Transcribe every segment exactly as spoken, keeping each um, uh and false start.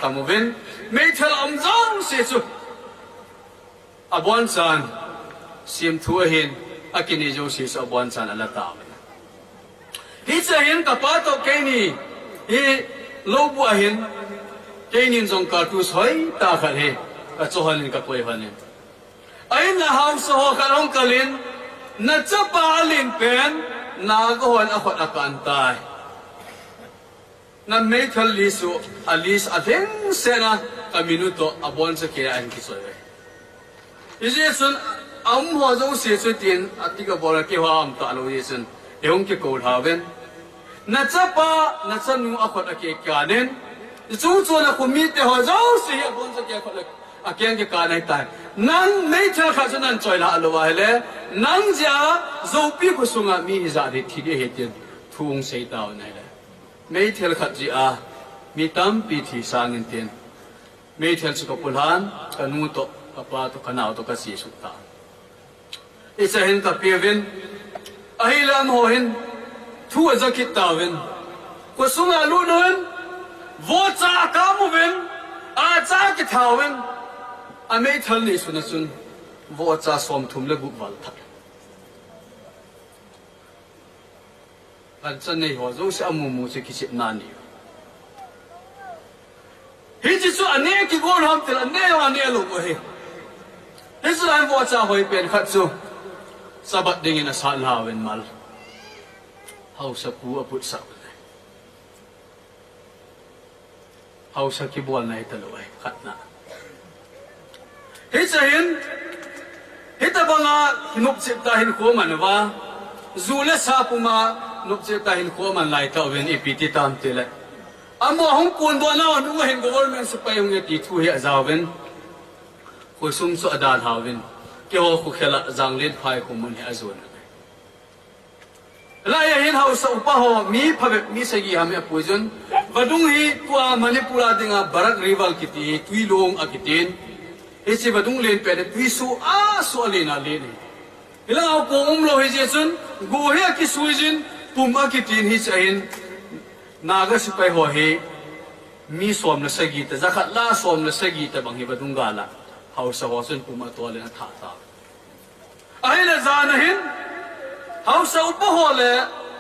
Tam uvin, meithal aum jouse chu abonchan, semthu ahin, akinei jouse chu abonchan ala tauve. Hiche hin kapa toh keini hi lou bu ahin, keinin jong kartus hoitah khat hi kachoh lhonin kakoi lhonin. Ahinla haosa ho khat ahung kalin, nachapa alen pen, Naga hon akhut akan tai. Na meithal list u, a list alhingsetna, kamin u toh aboncha kei a ahin kichoi uve. Hijeh chun, aum ho jouse chu tin, atik abol a keiho aum talou jeh chun, eihung kikou lhauvin. Nachapa, nachanu akhut akeng kanin. Chuche chun akhomite ho jouse hi aboncha kei akhut akeng kikan ahitai. Nang meithal khat chu nang choi lha lou ahile, nang jeh a, Joupi khosunga mi hijat hi thi ding ahi tin, thu hung sei tauvin ahile. Meithal khat jeh a, mi tampi thi sangin tin. Meithal chu kapulhan, kanu toh, kapa toh, kanao toh, kasesuh tan. Hiche hin kapeuvin, ahile amaho hin, thu aja kit tauvin. Khosunga alut uvin, vohcha akam uvin, acha akitha uvin, ameithal nehsuna chun, vohcha somthum le gup val that. Gancha nei ho jouse amu mu chu kichepna anei. Hiche chu aneh kigon ham tile, aneh jong aneh lou u ahi. Hiche lai vohcha hoi pen khat chu, Sabbath dingin asat lhauvin mal. Haosapu aputsah u ahi. Haosa kibolna hitalou ahi, khatna. Hiche hin, hitobanga nopchet tah hinkho aman uva, ju le sa puma nopchet tah hinkho aman lai tauvin ipi ti tam tile. Amaho hung kondoh nau nung ahin government sepai hung e ti thu hi ajauvin. Khosung chu adalhauvin. Keiho khokhel a Janglenphai khomun hi ajon. Hilai a hin haosa upa ho, mi phabep mi sagi ham hi apuijun. Vadung hi tua Manipur a dinga Barak River kiti hi, twilong akitin. Hiche vadung len pen hi twi soh a soh a len a len hi. Hilai a kong umlou hijeh chun, go hi akisuijin, pum akitin hiche a hin. Naga sepai ho hi, mi som le sagi tah, jakhat le som le sagi tah bang hi vadung gal a. Haosa ho chun pum atolin atha tai. Ahile jan a hin, haosa upa ho le,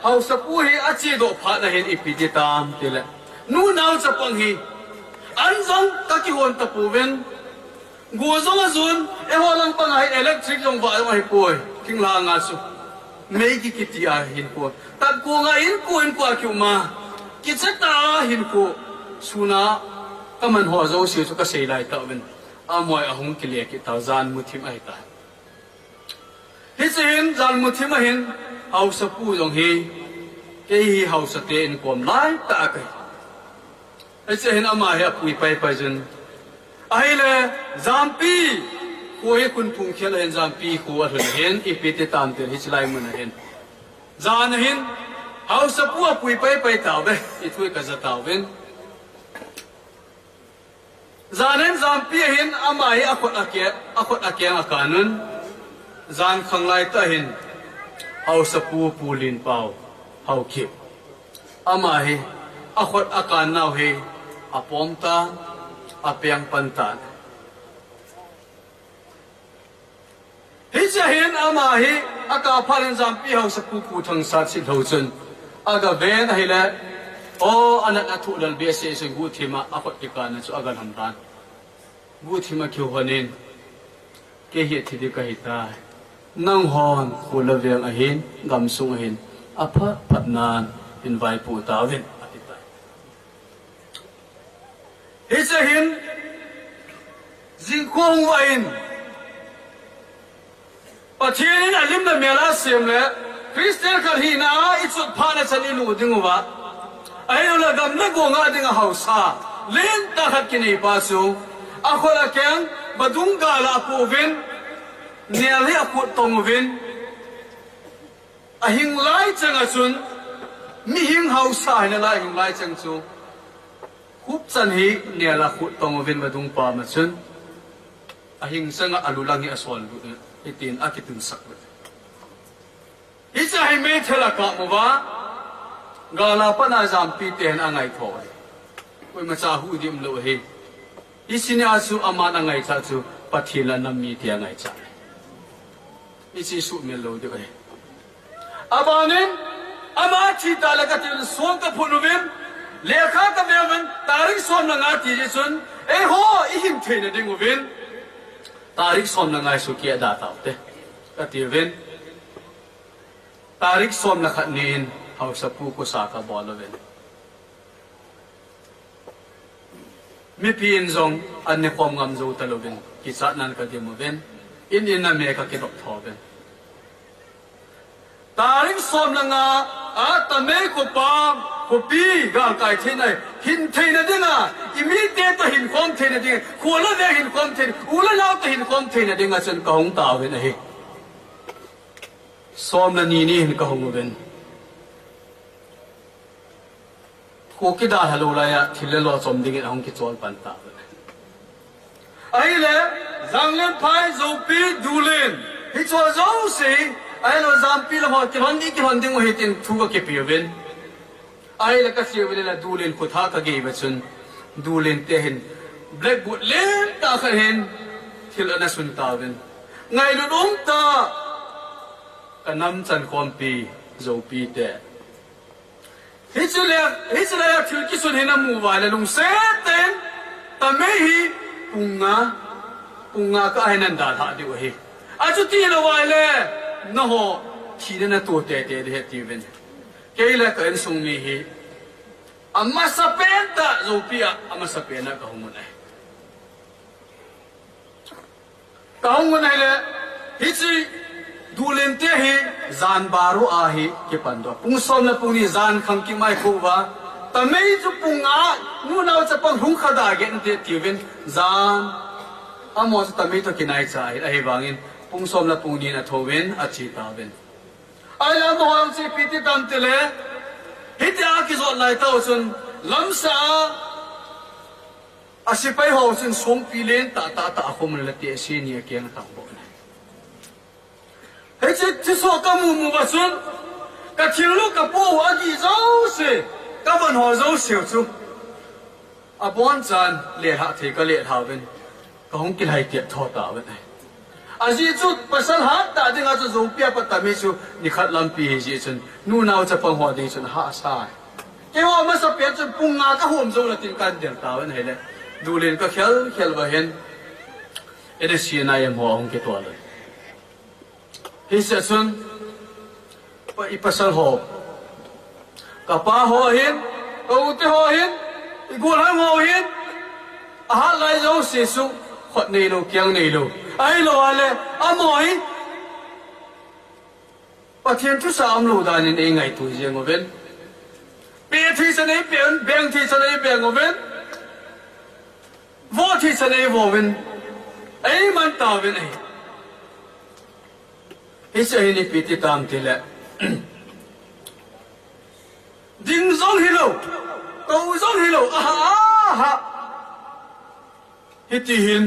haosapu hi achedoh phat a hin ipi ti tam tile. Nu nao chapang hi, an jong kakihon tapouvin, go jong ajon, eiho lang panga hi electric jong vah jong ahipoi, thinglhang a chu. Mei kikiti a hinkho. Tapkong a hinkho, hinkho a kium a. Kicha tah a hinkho. Sun a kaman ho jouse chu kasei lai tauvin. Amaho ahung kile kit tau, jan muthim ahitai. Hiche hin, jan muthim a hin, haosapu jong hi, kei hi haosate inkom lai tah a kahi. Hiche hin ama hi apui paipai jun. Ahile, Jampi, kho hi Khunphung khel a hin Jampi kho alhun a hin, ipi ti tam tile hiche lai mun a hin. Jan a hin, haosapu apui paipai tauve, ithu hi kaja tauvin. Jan a hin Jampi a hin ama hi akhut ake-, akhut akeng akan un. Jan khanglai tah hin haosapu Pu Linpao Haokip. Ama hi akhut akan nau hi apom tan, apeng pan tan. Hiche a hin ama hi akap phat in Jampi haosapu Pu Thangsat Sitlhou chun agaven ahile, o, anatna thu lal behseh chun guhthim a akhut kikan a chu agalham tan. Guhthim a kihou lhonin, kei hi athi ding kahitai. Nanghon kho le veng a hin, gamsung a hin, aphat phat nan hin vaipoh tauvin, ati tai. Hiche hin, jingkah hung vah in, Pathen in alim le mel a asem le, Christian khat hina a ichot phat na chan ilut ding uva. Ahinla gam le go ngah ding a haosa, lentah khat kinei pa chu, akhut akeng, vadung gal a apouvin, nel hi akhut tong uvin, ahing lai chang a chun, mihing haosa hina lai ahing lai chang chu, khupchan hi nel a khut tong uvin vadung pam a chun, ahing chang a alu lang hi asol lut in, hitin akitunsak lut. Hiche a hi meithal akap uva, gal a pat a Jampi te hin angaitho uve. Koima cha huhdim lou ahi. Hiche nia chu aman angaichat chu Pathen le anam mite angaichat. Hiche suhmil lou diu ahi. Abanin, ama thi tah le kati uvin, som kaphut uvin, lekha kave uvin, tarik som le nga ti jeh chun, eiho ihin theina ding uvin, tarik som le nga hi sukeh da taute, kati uvin. Tarik som le khat ni in haosapu kosa kabol uvin. Mipi in jong an ne khom ngam jou talouvin, kichatnan kadim uvin, in in a me kakidop tho uvin. Tarik som le nga a Tamei khopi, khopi galkai theina, hin theina dinga, imite toh hin khom theina dinga, kho le veng hin khom theina, u le nao toh hin khom theina dinga chun kahung tauvin ahi. Som le ni ni hin kahung uvin. Kho kidalha lou laiya thil le lo chom dingin ahung kichol pan tauvin. Ahile, Zanglenphai, Zopi, Dulen, hicheho jouse, ahilou Jampi lam ho kilhon ni kilhon ding u ahi tin thu kakipe uvin. Ahile kache uva le Dulen khut a kagei uva chun, Dulen te hin blackboard lentah khat hin thil ana sun tauvin. Ngailut umtah, kanam chankhompi Zopi te. Hiche le, hiche le thil kisun hi namu uva le lungset tah in, Tamei hi pung nga, pung nga kah a hin nan dalhah diu ahi. Achuti lou uva le, nangho thina nato teitei ding ahi atiuvin. Kei le ka insung mi hi, amasapen tah Zopi a, amasapen a kahung un ahi. Kahung un ahile, hiche Dulen te hi jan baru a hi kipan doh. Pung som le pung ni jan khang kimai kho uva. Tamei chu pung nga, nunao chapang hung kha da geh inte atiuvin jan. Amaho chu Tamei toh kinaicha ahi, ahivangin pung som le pung ni in athouvin ache tauvin. Ahile amaho jong chu ipi ti tam tile, hitia kijot lai tah u chun lamsah a, asepai ho chun songpi lentah tah tah akhum le tehse ni akeng atang bou ahi. Hiche thusoh kamu mu uva chun, kathil u kapoh u adih jouse, kavon ho jouse u chu abonchan lelhah thei kalelhah uvin, kahung kilhai tiat tho tauvin ahi. Ajeh chu pasal hattah dinga chu Zopi a pat Tamei chu nikhat lampi hijeh chun, nunao chapang ho ding chun ahahsa ahi. Keiho amasapen chun pung nga kahom jou na tin kandel tauvin ahile, Dulen kakhel khel uva hin, N S C N I M ho ahung kitol un. Hiche chun, pa, ipasal ho, kapa ho hin, ka u te ho hin, igollhang ho hin, ahat lai jouse chu, khut neilou, keng neilou. Ahilou le, amaho hi, Pathen thusah umlou danin eingaito jeng uvin. Pe thei chan eipeh uvin, beng thei chan eibeng uvin. Vo thei chan eivo uvin. Eiman tauvin ahi. Hiche hin ipi ti tam tile, ding jong hilou, tou jong hilou, aha, aha. Hiti hin,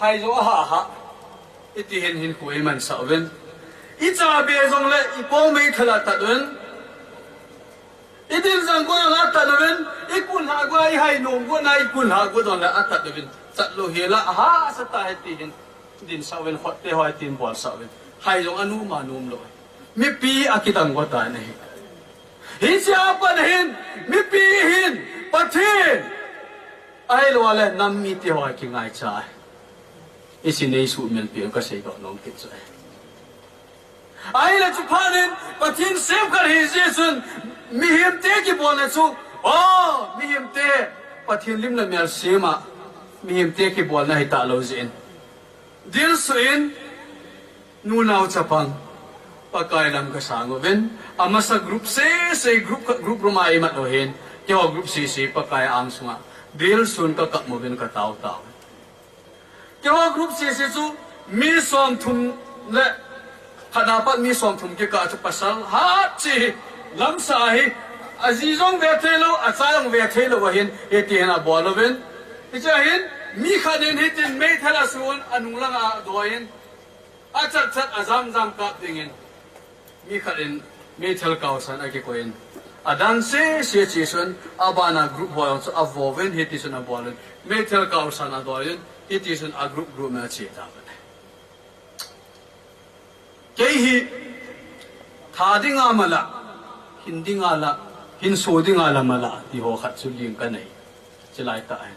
hai jong aha, aha. Hiti hin hinkho imansah uvin. Icha be jongle ikong meithal a atat uvin. Idin jang go jongle atat uvin. Ikulhah go, ihai nom go na ikulhah go jongle atat uvin. Chatlou hel a ahahsa tah hiti hin dinsah uvin, khote ho hitin bolsah uvin. Hai jong anom anom lou. Mipi akidang go tan ahi. Hichea pat hin, mipi hin, Pathen, ahilou le nam mite ho akingaicha ahi. Hiche neisuhmil peh u kaseidoh nom kit chu ahi. Ahile chuphat in, Pathen semkhat hijeh chun, mihemte kibolna chu, o, mihemte, Pathen lim le mel sem a, mihemte kibolna hitalou jeh in, dilsuh in, nunao chapang, Pakai lam kasang uvin, amasa group sese, group, group room a imat u hin, keiho group sese Pakai angsunga dilsun kakap uvin katao tao. Keiho group sese chu mi somthum le khat a pat mi somthum kikah chu pasal hat cheh hi, lamsah hi, aji jong ve theilou, acha jong ve theilou ahin, hiti hin abol uvin. Hichea hin, mi khat in hitin meithal asun, anung langa adoi in, achat chat ajam jam kap dingin, mi khat in meithal kaosan akikoi in, Adan sese chun, abana group ho jong chu avo uvin, hitichun abol un. Meithal kaosan adon, hitichun a group group in ache tauvin. Kei hi, tha dinga mala, hin dinga la, hin so dinga la mala, ti ho khat chu ling kanei. Chilai tah hin.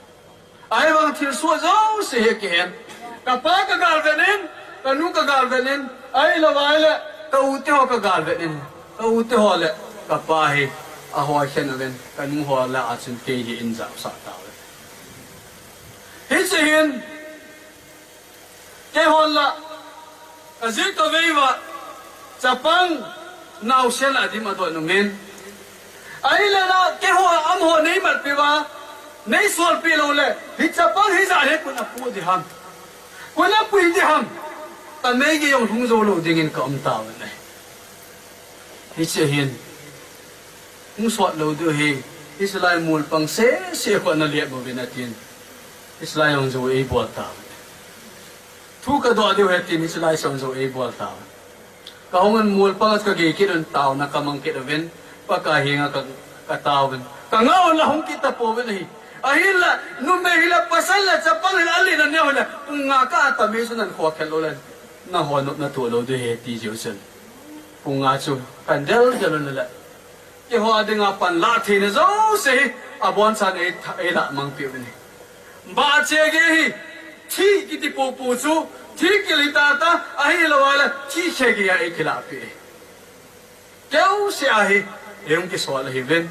Ahivang thilsoh jouse hi kihen. Kapa kagalvet in, kanu kagalvet in, ahilou ahile, ka u te ho kagalvet in. Ka u te ho le, kapa hi, ahoi khen uvin, kanu ho lah a chun kei hi eijahsah tauvin. Hiche hin, Keihon la, kajih kavei uva, chapang naosen adim adon umin. Ahile la, keiho amaho neimatpi uva, neisolpi lou le, hi chapang hijat hi koin apu ding ham. Koin apui ding ham. Kamei gei jong lhung jou lou dingin kaum tauvin ahi. Hiche hin. Hung sot lou diu ahi. Hiche lai mol pang sese khu ana lep uvin atin. Hiche lai jong jou eibol tauvin. Thu kadoh diu ahi tin hiche lai jong jou eibol tauvin. Kahung un mol pang a kagei kit un taona kamang kit uvin. Pakai henga ka, kataovin. Kangah un la hung kit tapouvin ahi. Ahinla, numei hile pasal le chapang hile alen aneo hile. Pung nga kah a tamei chun ahin khokhel lou le. Nangho nopna toh lou diu ahi ti jeh chun. Pung nga chu kahin del del un le. Keiho dinga panlah theina jouse hi abonchan ei, eilah mangpeh uvin ahi. Bahcheh gei hi, thi kiti popo chu, thi kil hi tata, ahilou ahile, thi khe gei a eikilahpeh. Keuseh a hi, eihung kisol ahiuvin.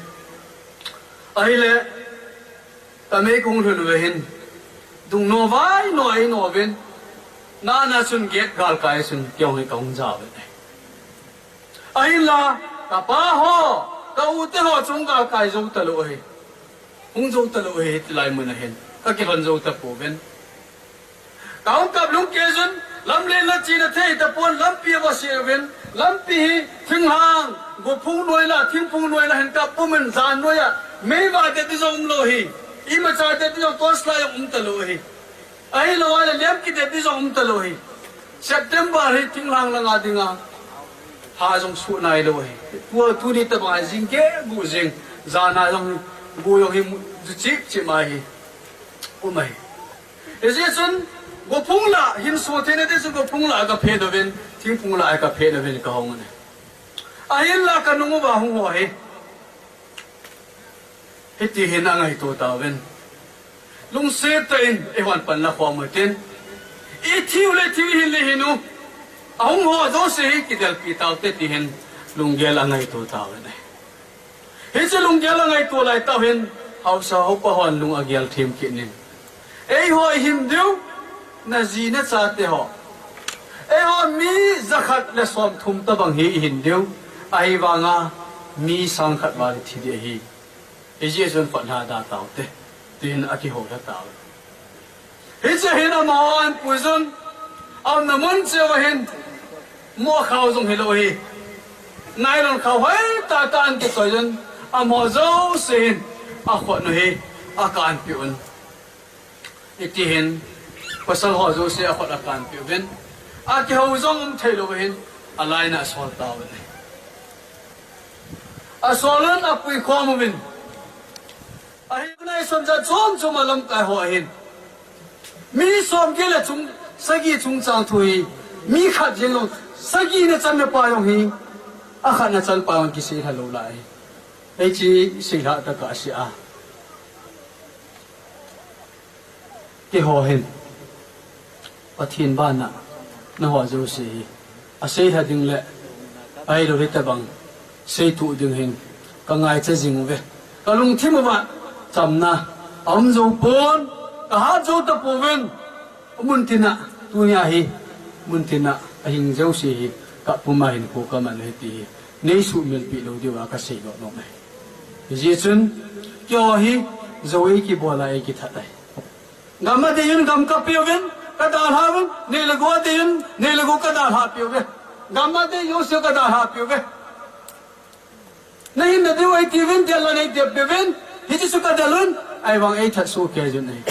Ahile, tamei kahung lhun uva hin, dungno vai no eino uvin, nana chun gate galkai chun, keihon hi kahung ja uvin. Ahinla, kapa ho, ka u te ho chu hung galkai jou talou ahi. Hung jou talou ahi, hitilai mun a hin. Kakilhon jou tapouvin. Kahung kap lhung kei chun, lamlen la china thei tapon, lampi a va se uvin. Lampi hi, thinglhang, gophung noi la, thingphung noi la hin kap pumin jan noi a. Mei vah det ding jong umlou ahi. Imacha det ding jong torchlight jong um talou ahi. Ahilou ahile lam kidet ding jong um talou ahi. September hi thinglhang langa dinga. Ha jong su nailou ahi. Tua tuni tabang a jing keh gu jing. Jana jong gu jong hi mu, ju chip chip mai hi. Um ahi. Hijeh chun gophung la hin su theina ding chun gophung la kaphet uvin, thingphung la kaphet uvin kahung un ahi. Ahinla kanung uva hung ho hi. Hiti hin angaito tauvin. Lungset tah in eihon panla khom utin. Ithiu le thiu hin le hin u. Ahung ho jouse hi kidelpi taute ti hin lunggel angaito tauvin. Hiche lunggel angaito lai tah hin haosa haopa hon lung agel them kit in. Eiho ihin diu, naji nachate ho. Eiho mi jakhat le somthum tabang hi ihin diu. Ahivanga mi sangkhat val ithi ding ahi. Hijeh chun khut lha da taute. Tin akihou lha tau. Hiche hin amaho ahin pui chun, aumna mun cheh uva hin, moh khao jong hilou hi. Nylon khao hoitah tah ahin kichoi chun, amaho jouse hin, akhut u hi, akanpeh un. Hiti hin, pasal ho jouse akhut akanpeh uvin. Akihou jong um theilou hin, alainah asol tauvin. Asol un apui khom uvin. Ahin, nai som jat chom chom a lamkai ho ahin. Mi som kile chung, sagi chungchang thu hi. Mi khat jeng jong, sagi na channa pa jong hi. Akhat na chan pa jong kisei lha lou lai. Hiche sei lha tah kasei a. Keiho hin Pathen bana, nangho jouse hi, asei lha ding le, ahilou hitobang, sei tuh ding hin, ka ngaicha jing uve. Ka lungthim uva, chamna, aum jou pon, ka hat jou tapouvin, muntina, tunia hi, muntina, ahing jouse hi, ka puma hin ko ka man u ahi ti hi, nei sumil pi lou diuva ka sei lou lou mai. Hijeh chun, keiho hi, jou ei kibol a ei kithat ahi. Gam a dei un gam ka peuvin, ka dalha uvin, nei le gou a dei un, nei le gou ka dalha peuve. Gam a dei jouse ka dalha peuve. Na hinna diu ei tiuvin, del a nei del peuvin, hiche chu ka del un, ahivang ei that soh kei jun ahi.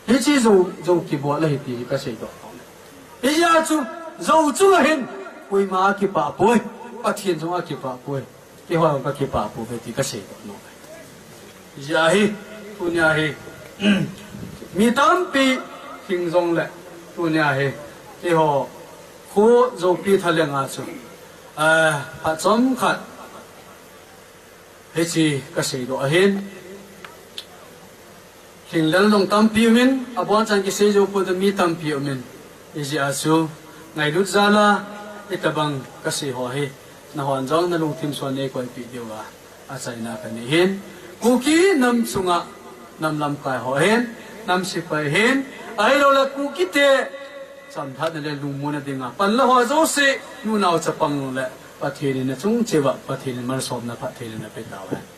Hiche jou, jou kibol ahi ti hi ka seidoh. Hijeh a chu, jou chunga hin, koima akipah poi, Pathen jong akipah poi. Keiho kakipah pouve ti kasei doh nom. Hijeh a hi, tunia hi, mi tampi hing jongle, tunia hi, keiho, khu Joupi Thaleng a chu, eh, phat chomkhat, hiche kasei doh ahin. Lhinglel jong tampi umin, abonchan kisei jou pon mi tampi umin. Hijeh a chu, ngailut jal a, hitobang kasei ho hi, nanghon jong nalungthim son neikoipeh diuva, achaina kanei ahin. Kuki nam chunga, nam lamkai ho ahin, nam sepai ahin, ahiloule Kukite, chamlhatna le lungmonna dinga panla ho jouse, nu nao chapang le Pathen in achung cheh uva, Pathen in malsomna phatthei in napeh tauhen.